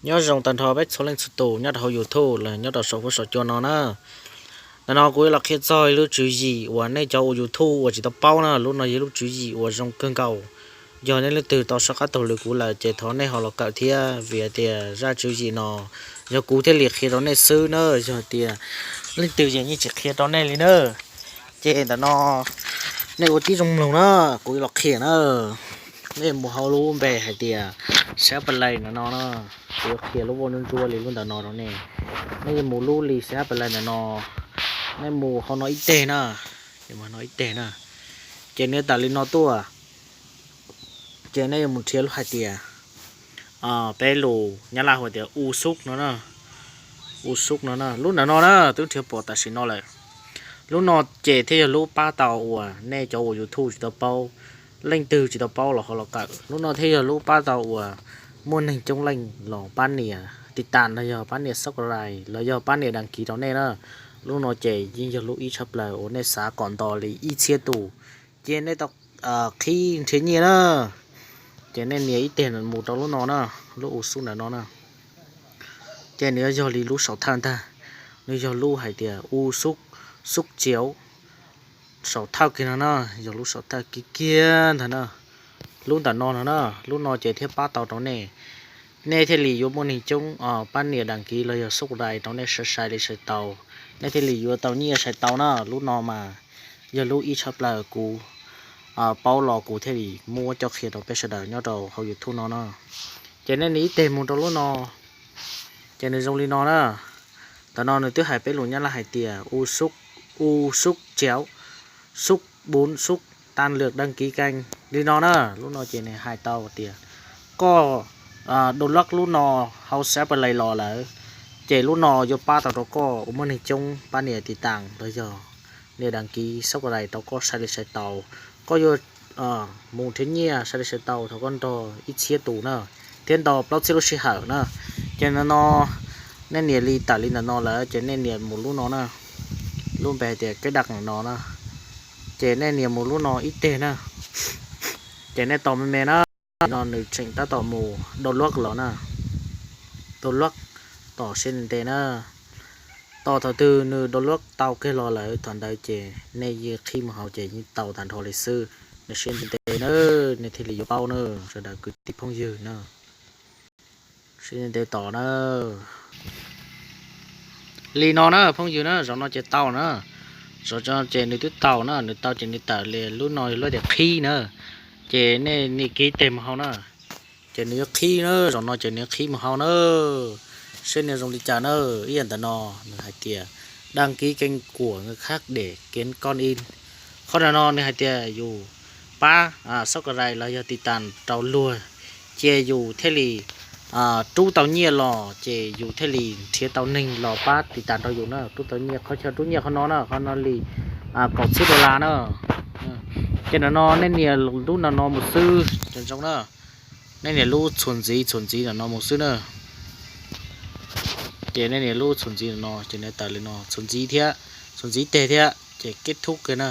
Nyob zoo tag nrho peb txhua leej txhua tus nyob rau hauv YouTube los nyob rau saum huab saum cua no na. Ntawm no kuv yuav los qhia txog lub tswv yim uas nej cov ua YouTube uas tsis tau paub na, lub no yog lub tswv yim uas zoo kawg nkaus. Yog nej leej twg tau soj qab taug lw kuv lawm ces thov nej ho los kawm thiab, vim hais tias zaj tswv yim no yog kuv thiaj li qhia rau nej xwb na, yog tias leej twg yeej tsis qhia rau nej li na. Ces ntawm no nej ua tib zoo mloog na, kuv yuav los qhia na. Nej mus hauv lub npe hais tias Sab Play ntawm no na, kuv yuav qhia lub vaj ntsuab ntsuab li lub ntawm no rau nej. Nej yuav mus lub li Sab Play ntawm no, nej mus hauv no ib teg na, mus no ib teg na, ces nws yuav tawm li no tuaj. Ces nej yuav mus nrhiav lub hais tias, peb lus Nyab Laj hu tias U Sub no na, U Sub no na, lub ntawm no na twb nrhiav pom tam sim no lawm. Lub no ces thiaj yog lub pab tau uas nej cov ua YouTube tsis tau paub, leej twg tsis tau paub los ho los kawm. Lub no thiaj yog lub pab tau uas muaj neeg coob leej los pab nias tiv tas los yog pab nias subscribe los yog pab nias đăng ký rau nej na. Lub no ces yeej yog lub ib tshaj plaws uas nej xav kom nto li ib txhiab tus, ces nej tau qhib nrhiav nyiaj na. Ces nej nias ib teg mus rau lub no na, lub U Sub ntawm no na. Ces nws yuav yog li lub saum thawj ntag, nws yog lub hais tias U Sub, Sub Ciav, saum thawj kiag no na, yog lub saum thawj kiag kiag ntag na. Lub ntawm no no na, lub no ces thiaj pab tau rau nej, nej thiaj li yuav muaj neeg coob pab nias đăng ký los yog subscribe rau nej sai sai li sai tau, nej thiaj li yuav tau nyiaj sai tau na. Lub no mas yog lub ib tshaj plaws kuv paub los kuv thiaj li muab coj qhia rau peb sawv daws nyob rau hauv YouTube no na. Ces nej nias ib teg mus rau lub no, ces nws zoo li no na. Tam no nws twb hais peb lus Nyab Laj hais tias U Sub, U Sub Ciav, Sub Bun, Sub Tan Lwm Đăng Ký Kênh li no na. Lub no ces nws hais tau tias koj download lub no hauv Sab Play los lawm, ces lub no yuav pab tau rau koj uas muaj neeg coob pab nias tiv tas los yog nias đăng ký subscribe rau koj sai li sai tau. Koj yuav mus nrhiav nyiaj sai li sai tau thaum koj nrog ib txhiab tus na, thiab nto plaub txhiab lub sij hawm na. Ces ntawm no nej nias li tawm li ntawm no lawm ces nej nias mus lub no na, lub npe hais tias Kev Daj no na. Ces nej nias mus lub no ib teg na, ces nej tos me me na. No nws tseem tab tom mus download los na, download, tos siab ntev ntev na. Tos thaum twg nws download tau kiag los lawm thaum ntawd ces nej yeej qhib mus hauv ces yeej tau tag nrho li xwb. Nej siab ntev ntev na, nej thiaj li yuav paub na, sawv daws kwv tij phooj ywg na. Siab ntev ntev tos na. Li no na phooj ywg na, zaum no ces tau na. Zaum no ces nws twb tau na, nws tau ces nws tawm li lub no lub tias qhib na. Ces nej nias kiag ib teg mus hauv na, ces nws yuav qhib na, zaum no ces nws yuav qhib mus hauv na. Seb nws zoo li cas na. Ib yam ntawm no nws hais tias đăng ký kênh của người khác để kiếm con in. Qhov ntawm no nws hais tias yus pab subscribe los yog tiv tas rau luag, ces yus thiaj li rub tau nyiaj los ces yus thiaj li nrhiav tau neeg los pab tiv tas rau yus na, rub tau nyiaj. Qhov chaw rub nyiaj qhov no na, qhov no li kaum txhiab dollar na. Ces ntawm no nej nias lub ntawm no mus xwb, cov zoo na. Nej nias lub txhuas ntxiv txhuas ntxiv ntawm no mus xwb na. Ces nej nias lub txhuas ntxiv ntawm no ces nws tawm li no, txhuas ntxiv thiab, txhuas ntxiv teg thiab ces kết thúc kiag na.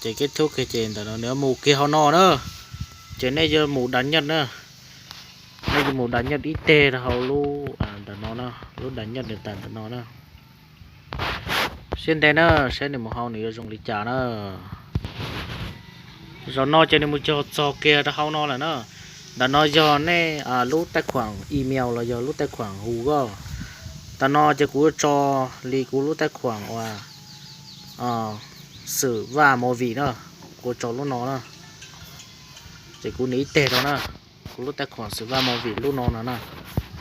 Ces kết thúc kiag ces ntawm no nws yuav mus kiag hauv no na. Ces nej yuav mus đăng nhập na, nej yuav mus đăng nhập ib teg rau hauv lub ntawm no na, lub đăng nhập nws tawm ntawm no na. Siab ntev na, saib nws mus hauv nws yuav zoo li cas na. Zaum no ces nws mus cog txog kiag rau hauv no lawm na. Ntawm no yog nej lub tài khoản email los yog lub tài khoản Google. Ntawm no ces kuv yuav tso li kuv lub tài khoản uas Xwm Vaj Movie na, kuv tso lub no na. Ces kuv nias ib teg rau na, kuv lub tài khoản Xwm Vaj Movie lub no no na,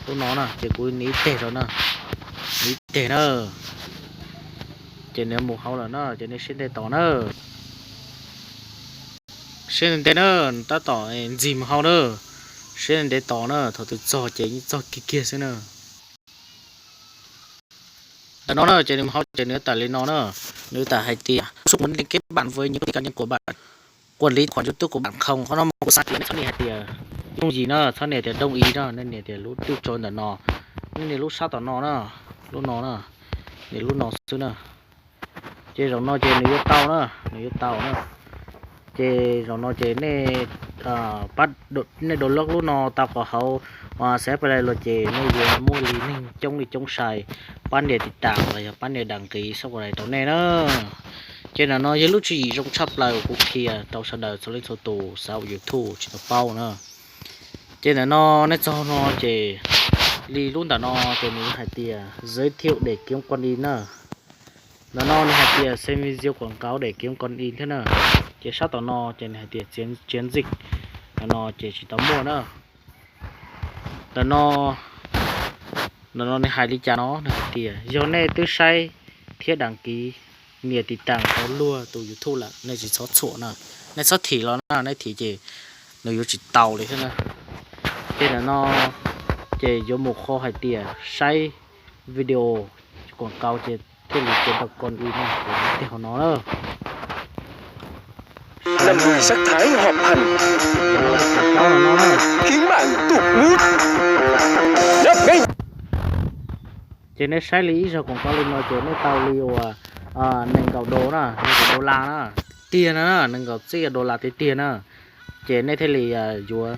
lub no na ces kuv nias ib teg rau na, nias ib teg na. Ces nws mus hauv lawm na, ces nej siab ntev tos na. Siab ntev na, tab tom ntxig mus hauv na. Siab ntev tos na, thaum twg txog ces yeej txog kiag kiag xwb na. Ntawm no na ces nws mus hauv ces nws tawm li no na, nws tawm hais tias xúc muốn liên kết bạn với những công ty cá nhân của bạn, quản lý tài khoản YouTube của bạn không. Qhov no mas kuv xav tias nej txhob nias hais tias yooj yim na, txhob nias tias đồng ý na, nej nias tias lub twj rau ntawm no, nej nias lub sab tom no na, lub no na, nias lub no xwb na. Ces zaum no ces nws yuav tau na, nws yuav tau na. Ces zaum no ces nej pab, nej download lub no tau qhov hauv, xab pais los ces nej yuav muaj li neeg coob li coob sai pab nias tiv tas los yog pab nias đăng ký subscribe rau nej na. Ces ntawm no yog lub tswv yim zoo tshaj plaws uas kuv qhia rau sawv daws txhua leej txhua tus xav ua YouTube tsis tau paub na. Ces ntawm no nej txog no ces li lub ntawm no ces nws hais tias giới thiệu để kiếm con in na. Ntawm no nws hais tias xem video quảng cáo để kiếm con in thiab na. Ces sab tom no ces nws hais tias chiến dịch, ntawm no ces tsis tau muaj na. Ntawm no, ntawm no nws hais li cas no, nws hais tias yog nej twb saib thiab đăng ký, nias tiv tas rau luag tus YouTube lawm nej tsis txhob txhuam na, nej txhob thim los na, nej thim ces nws yuav tsis tau li thiab na. Ces ntawm no ces yuav mus qhov hais tias saib video quảng cáo ces thiaj li kiếm được con in no, ces hauv no na. Năm người sắc Thái họp hành, khuyến mại tụt mút. Ces nej saib li ib zaug quảng cáo li no ces nej tau li uas nees nkaum dos na, nees nkaum dollar na, tiag na, nees nkaum txij dollar tiag tiag na. Ces nej thiaj li yuav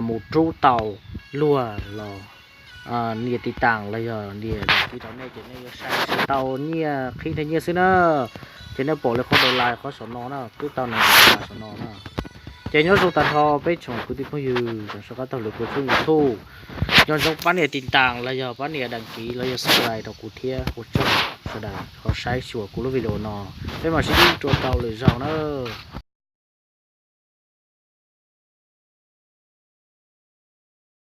mus rub tau luag los nias tiv tas los yog nias đăng ký rau nej ces nej yuav saib tau nyiaj qhib thiab nyiaj xwb na. Ces nej pom li qhov dollar qhov saum no na, twb tau nees nkaum dollar saum no na. Ces nyob zoo tag nrho peb tsoom kwv tij phooj ywg cov soj qab taug lw kuv tshooj YouTube, nco ntsoov pab nias tiv tas los yog pab nias đăng ký los yog subscribe rau kuv thiab. Ua tsaug sawv daws ho saib xyuas kuv lub video no, peb mam sib ntsib dua rau lwm zaug na.